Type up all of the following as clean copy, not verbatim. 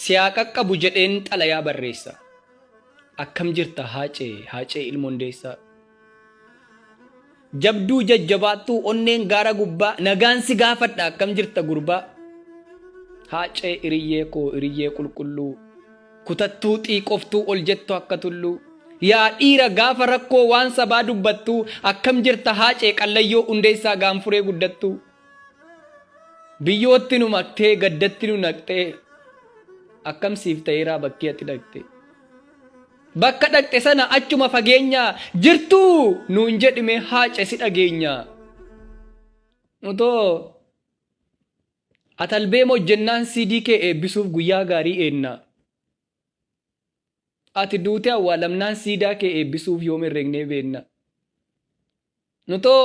Si haa qaqqabu jedheen xalayaa barreessa. Akkam jirta Haacee, Haacee ilma Hundeessaa. Jabduu jajjabaattuu onneen gaara gubbaa nagaan si gaafadha akkam jirta gurbaa. Haacee iriyyee koo iriyyee qulqulluu kutattuu xiiqoftuu ol jettu akka tulluu. Yaa dhiira gaafa rakkoo waan sabaa dubbattuu akkam jirta Haacee qallayyoo Hundeessaa gaanfuree guddattuu. Biyyootti nu maktee gaddatti nu naqxee akkam siif ta'eeraa bakkii ati dhaqxe. Bakka dhaqxe sana achuma fageenyaa jirtuu nuun jedhime Haace si dhageenya. Utoo atalbeem hojjennaan CD kee eebbisuuf guyyaa gaarii eenna. Ati duutee awwaalamnaan siidaa kee eebbisuuf yoom herregnee beenna. Nutoo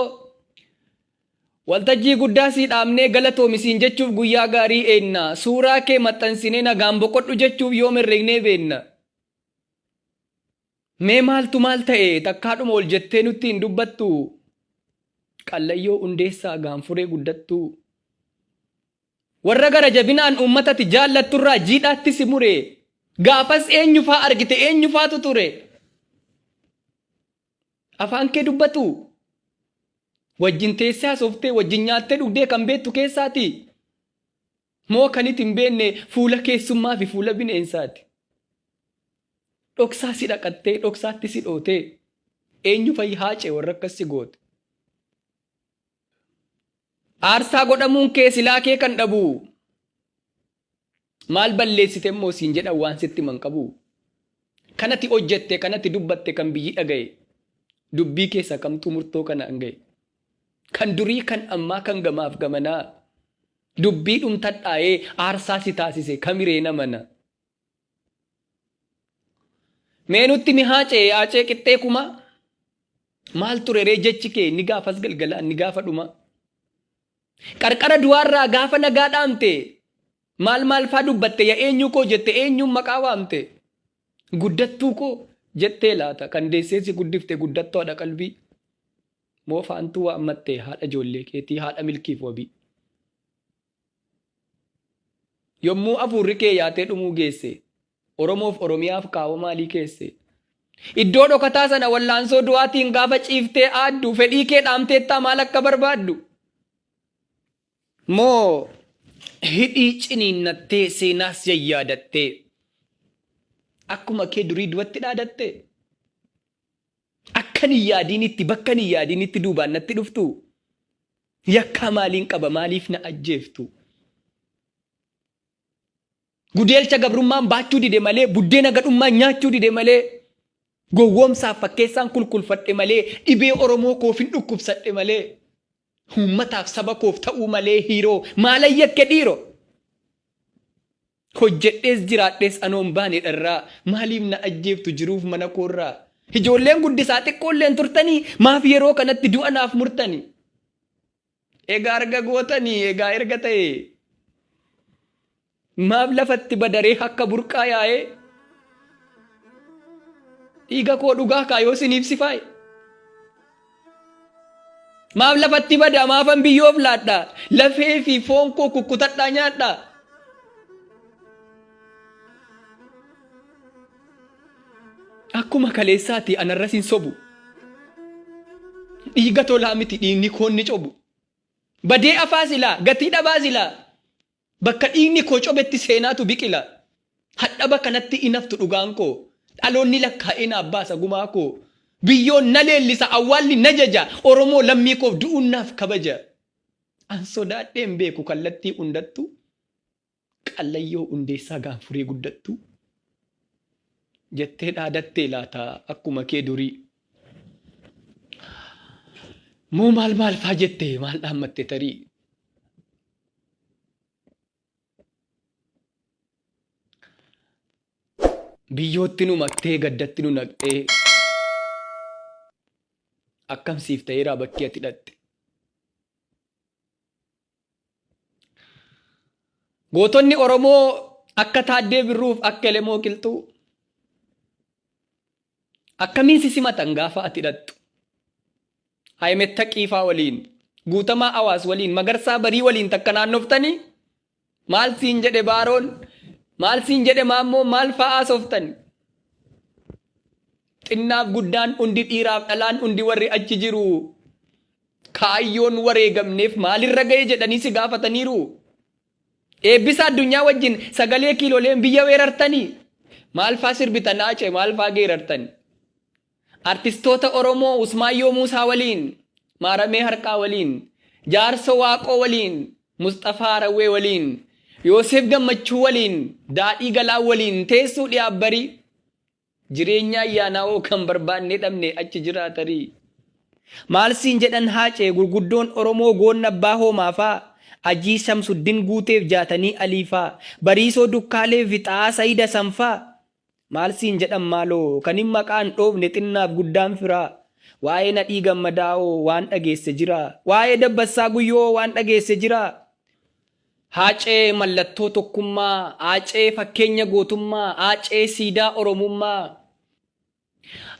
waltajjii guddaa sii dhaabnee galatoomi siin jechuuf guyyaa gaarii eenna. Suuraa kee maxxansinee nagaan boqodhu jechuuf yoom herregnee beenna. Mee maaltu maal ta'e takkaadhuma ol jettee nutti hin dubbattu. Qallayyoo Hundeessaa gaanfuree guddattuu. Warra gara jabinaan uummata ati jaallatturraa jiidhaatti si mure. Gaafas eenyufaa argite eenyufaatu ture? Afaan kee dubbatu? Wajjin teessee haasooftee wajjin nyaattee dhugdee kan beektu keessaati? Moo kan iti hin beekne fuula keessummaa fi fuula bineensaati? Dhoksaa si dhaqattee dhoksaatti si dhootee eenyu fa'i Haacee warra akkas si goote? Aarsaa godhamuun kee silaa kee kan dhabu. Maal balleessite immoo siin jedhan waan sitti himan qabu. Kanati hojjette kanati dubbatte kan biyyi dhaga'e. Dubbii keessa kamtuu murtoo kanaan ga'e. Kan durii kan ammaa kan gamaaf gamanaa. Dubbii dhumtadhaa'ee aarsaa si taasise kamiree namana. Mee nutti mi Haacee Haacee qixxee kumaa. Maal ture ree jechi kee inni gaafas galgalaa inni gaafa dhumaa. Qarqara du'aarraa gaafa nagaa dhaamte maal maal faa dubbatte ya eenyuu koo jette eenyuun maqaa waamte. Guddattuu koo jettee laata kan deessee si guddifte guddattuu haadha qalbii. Moo faantuu waammatte haadha ijoollee keetii haadha milkiif wabii. Yommuu afuurri kee yaatee dhumuu geesse Oromoof Oromiyaaf kaawoo maalii keesse? Iddoo dhokataa sana wallaansoo du'aatiin gaafa ciiftee aaddu fedhii kee dhaamteettaa maal akka barbaaddu? Moo hidhii ciniinnattee seenaas yayyaadattee akkuma kee durii du'atti dhaadatte? Akkan hin yaadiinitti bakkan hin yaadiinitti duubaan natti dhuftu? Yakkaa maaliin qaba maaliif na ajjeeftu? Gudeelcha gabrummaan baachuu dide malee, buddeena gadhummaan nyaachuu dide malee, gowwoomsaaf fakkeessaan kulkulfadhe malee, dhibee Oromoo koofin dhukkubsadhe malee, uummataaf saba koof ta'uu malee hiiroo maalan yakke dhiiro? Hojjedhees jiraadhees anoon baane dharraa, maaliif na ajjeeftu jiruuf mana koorraa? Ijoolleen guddisaa xiqqoolleen turtanii, maaf yeroo kanatti du'a naaf murtanii? Egaa erga gootanii, egaa erga ta'e, maaf lafatti badaree akka burqaa yaa'ee? Dhiiga koo dhugaa kaa yoo isiniif sifaa'e. Maaf lafatti bada, maafan biyyoof laadha, lafee fi foon koo kukkutadhaa nyaadha. Akkuma kaleessaati anarras hin sobu. Dhiiga tolaa miti dhiigni koo inni cobu. Badee afaa silaa, gatii dhabaa silaa. Bakka dhiigni koo cobetti seenaatu biqila. Hadhaba kanatti in haftu dhugaan koo. Dhaloonni lakkaa'ee naaf baasa gumaa koo. Biyyoon na leellisa awwaalli na jaja. Oromoo lammii koof du'uun naaf kabaja. An sodaadhee hin beeku kallattii hundattuu. Qallayyoo Hundeessaa Gaanfuree Guddattuu jettee dhaadattee laata akkuma kee durii? Moo maal maal faa jette maal dhaammatte tarii? Biyyootti nu maktee gaddatti nu naqxee akkam siif ta'eeraa bakkee ati dhaqxe? Gootonni Oromoo akka Taaddee Birruuf akka Elemoo Qilxuu akkamiin si simatan gaafa ati dhaqxu? Hayimet Taqiifaa waliin, Guutamaa Awaas waliin, Magarsaa Barii waliin takka naannoftanii maal siin jedhe Baaroon? Maal siin jedhe Maammoo, maal fa'aa haasoftan? Xinnaaf guddaan hundi, dhiiraaf dhalaan hundi, warri achi jiru kaayyoon wareegamneef maalirra ga'e jedhanii si gaafataniiru. Eebbisa Addunyaa wajjin sagalee kiiloleen biyya weerartanii? Maal faa sirbitan Haacee, maal faa geerartan? Artistoota Oromoo Usmaayyoo Muusaa waliin, Maaramee Harqaa waliin, Jaarsoo Waaqoo waliin, Musxafaa Harawwee waliin, Yooseef Gammachuu waliin, Daadhii Galaan waliin teessuu dhiyaabbarii. Jireenya ayyaanaa hoo kan barbaannee dhabne achi jiraa tarii? Maal siin jedhan Haacee, gurguddoon Oromoo goonni Abbaa Hoomaa faa, Ajii Shamsuddin Guuteef Jaatanii Alii faa, Bariisoo Dukkaalee fi Xaa'aa Sayid Hasan faa? Maal siin jedhan maaloo kanin maqaa hin dhoofne xinnaaf guddaan firaa? Waa'ee Nadhii Gammadaa hoo waan dhageesse jiraa? Waa'ee Dabbassaa Guyyoo hoo waan dhageesse jiraa? Haacee mallattoo tokkummaa, Haacee fakkeenya gootummaa, Haacee siidaa Oromummaa.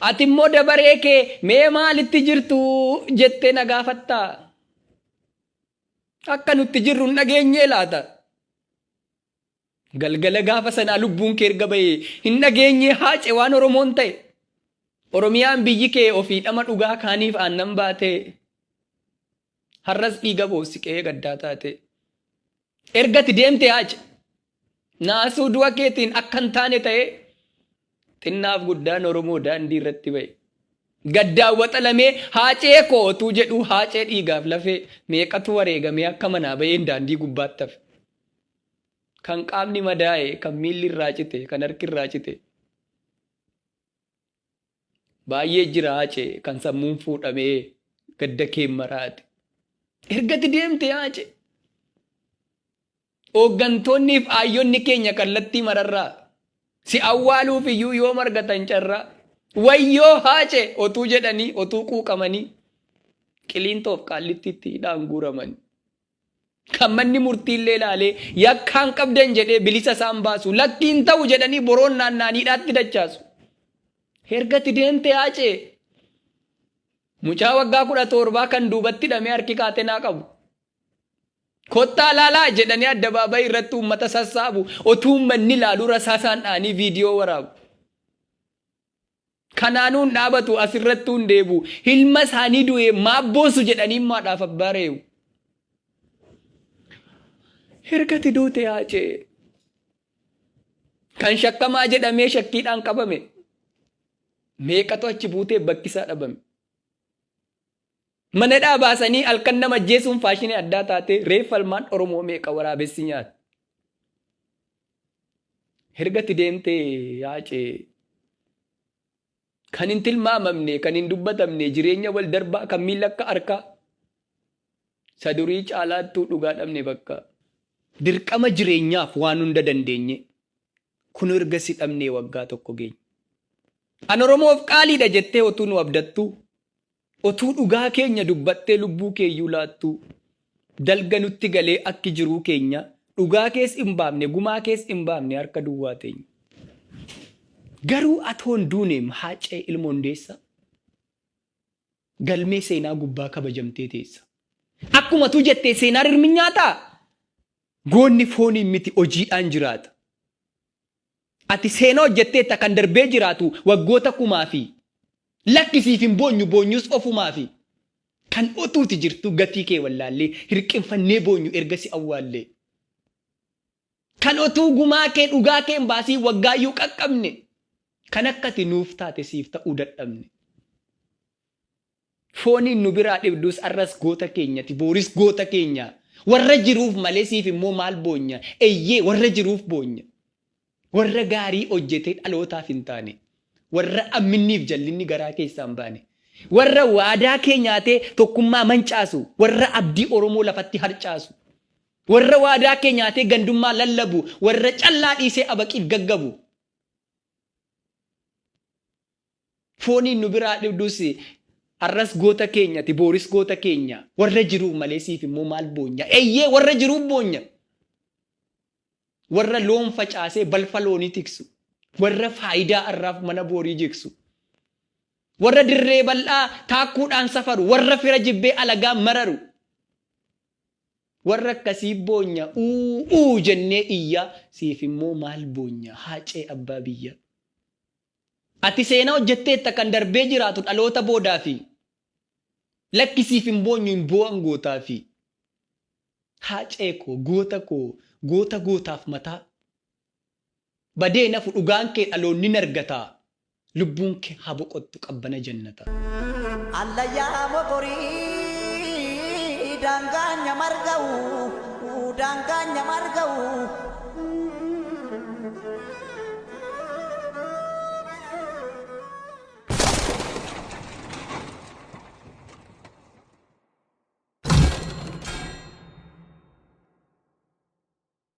Ati immoo dabaree kee mee maalitti jirtu jettee na gaafatta? Akka nutti jirru hin dhageenyee laata? Galgala gaafa sanaa lubbuun kee erga bahee hin dhageenyee Haacee waan Oromoon ta'e? Oromiyaan biyyi kee ofii dhama dhugaa kaaniif aannan baatee. Har'as dhiiga boossi qe'ee gaddaa taatee. Erga ati deemte Haace, naasuu du'a keetiin akka hin taane ta'ee xinnaaf guddaan Oromoo daandii irratti ba'e. Gaddaan waxalamee Haacee koo otuu jedhuu Haacee dhiigaaf lafee meeqatu wareegamee akka manaa ba'een daandii gubbaatti hafe. Kan qaamni madaa'e, kan miilli irraa cite, kan harki irraa cite. Baay'ee jira Haacee kan sammuun fuudhamee gadda keen maraate. Ergati deemte Haacee. Hooggantoonniif aayyonni keenya kallattii mararraa si awwaaluuf iyyuu yoom argatan carraa. Wayyoo Haacee otuu jedhanii otuu quuqamanii Qiliintoof Qaallittiitti hidhaan guuramani. Kan manni murtiillee ilaalee yakkaan qabdan jedhee bilisa isaan baasu, lakkii hin ta'u jedhanii boroon naanna'anii hidhaatti dachaasu. Erga ati deemte Haacee, mucaa waggaa 17 kan duubatti hidhamee harki kaatenaa qabu. Kottaa laalaa jedhanii addabaabayii irratti uummata sassaabu, otuu uummanni ilaaluu rasaasaan dha'anii viidiyoo waraabu. Kanaanuu hin dhaabatu, asirrattuu hin deebi'u. Ilma isaanii du'e maaf boossu jedhanii immoo haadhaaf abbaa reebu. Erga ati duute Haacee, kan shakkamaa jedhamee shakkiidhaan qabame meeqatu achi buutee bakki isaa dhabame. Manadhaa baasanii halkan nama ajjeesuun faashinii addaa taatee reeffa ilmaan Oromoo meeqa waraabessi nyaate. Erga ati deemte Haacee, kan hin tilmaamamne, kan hin dubbatamne, jireenya wal darbaa kan miila akka harkaa isa durii caalaattuu dhugaa dhabne bakka. Dirqama jireenyaaf waan hunda dandeenye kunoo erga si dhabnee waggaa tokko geenye. An Oromoof qaaliidha jettee otuu nu abdattuu, otuu dhugaa keenya dubbattee lubbuu keeyyuu laattuu, dalga nutti galee akki jiruu keenya, dhugaa kees hin baafne, gumaa kees hin baafne, harka duwwaa teenya. Garuu atoo hin duuneem Haacee ilma Hundeessaa, galmee seenaa gubbaa kabajamtee teessa. Akkuma atuu jettee seenaa rirmi nyaataa? Goonni fooniin miti hojiidhaan jiraata. Ati seenaa hojjetteetta kan darbee jiraatu waggoota kumaafi. Lakki siif hin boonyu, boonyus ofumaafi. Kan otuuti jirtuu gatii kee wallaallee hirqinfannee boonyu erga si awwaallee. Kan otuu gumaa kee dhugaa kee hin baasiin waggaayyuu qaqqabne. Kan akka ati nuuf taate siif ta'uu dadhabne. Fooniin nu biraa dhibdus har'as goota keenyati, booris goota keenya. Warra jiruuf malee siif immoo maal boonya? Eyyee, warra jiruuf boonya. Warra gaarii hojjetee dhalootaaf hin taane. Warra amminniif jallinni garaa keessaa hin baane. Warra waadaa kee nyaatee tokkummaa mancaasu. Warra abdii Oromoo lafatti harcaasu. Warra waadaa kee nyaatee gandummaa lallabu. Warra callaa dhiisee abaqiif gaggabu. Fooniin nu biraa dhibdus har'as goota keenyati, booris goota keenya. Warra jiruuf malee siif immoo maal boonya? Eyyee, warra jiruuf boonya. Warra loon facaasee balfa loonii tiksu. Warra faayidaa har'aaf mana boorii jigsu. Warra dirree bal'aa taakkuudhaan safaru. Warra fira jibbee alagaa mararu. Warra akkasii boonya uu uu jennee iyyaa, siif immoo maal boonya Haacee abbaa biyyaa. Ati seenaa hojjetteetta kan darbee jiraatu dhaloota boodaafi. Lakki siif hin boonyu hin boo'an gootaafi. Haacee koo goota koo goota gootaaf mataa. Badee hin hafu dhugaan kee dhaloonni hin argataa. Lubbuun kee haa boqottu qabbana jannataa. Allayyaa mogorii daangaan nyamarga'u daangaan nyamarga'u.